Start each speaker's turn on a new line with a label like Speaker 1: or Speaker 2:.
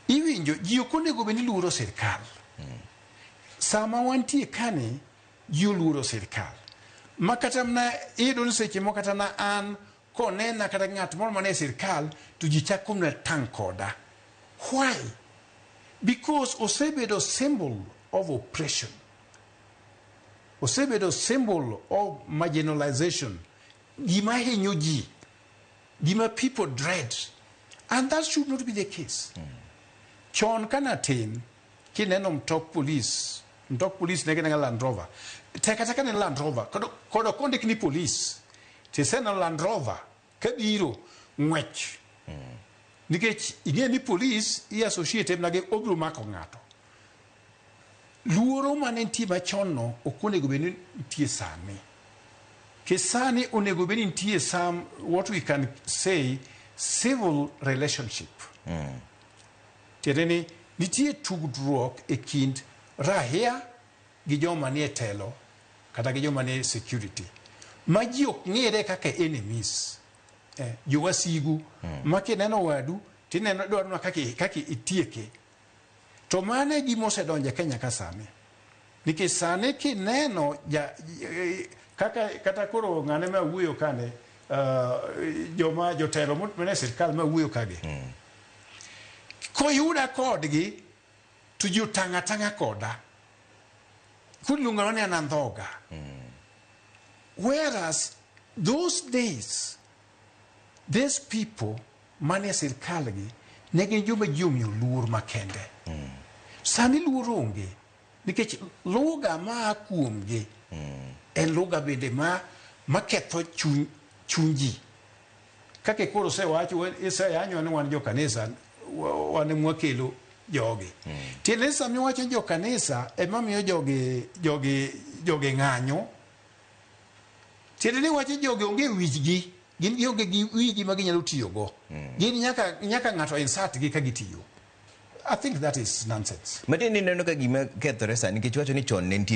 Speaker 1: Iwinjo, ji ok onego bed ni luoro sirkal. Sama wantie kani, ji oluoro sirkal. Ma kata mana iyudo ni seche moko kata na an konena kata ng'at moro manie sirkal to ji chako mana tang' koda. Why? Because osebedo symbol of oppression. Osebedo symbol of marginalization. Gima hinyo ji. Gima people dread. And that should not be the case. Chon ka natin, kineno mtok police, mtok police ne gin Land Rover. Tek kata ka ne Land Rover, kod ok ondik ni police, tiseneno Land Rover kabiro ng'wech. Nikech ing'e ni police i associate mana gi obiro mako ng'ato. Luoro mane nitie machon no ok onego bed ni nitie sani. Ke sani onego bed ni nitie some what we can say civil relationship. Tiende ni nitie tudruok e kind raia gi joma nie telo kata gi joma nie security ma ji ok ng'ere kaka enemies jowasigu ma kineno wadu tineno dwaro mana kaka itieke. To mano e gima osedonjo e Kenya ka sani. Nikech sani kineno ja, kaka kata koro ng'ane ma wuoyo kane joma jotelo mane sirkal ma wuoyo kagi. Koyuda kodgi to ji otang' atang'a koda. Koro ni an andhoga. Whereas those days, these people mane sirkal gi ne gin joma ji omiyo luor makende. Sani luor onge nikech lugha maa kuomgi en lugha bende ma maketho chuny ji. Kaka koro osewacho iseyanyo ni wan jo kanisa wan ema wakelo jogi. Tiende ni sama iwacho jo kanisa ema miyo jogi ng'anyo. Tiende ni iwacho jogi onge wichgi, gin gionge gi wigi ma ginyalo tiyogo. Gin nyaka ng'ato insert gi ka gitiyo. I think that is nonsense.
Speaker 2: Matiende ni ineno ka gima kethore sani nikech iwacho ni chon ne nitie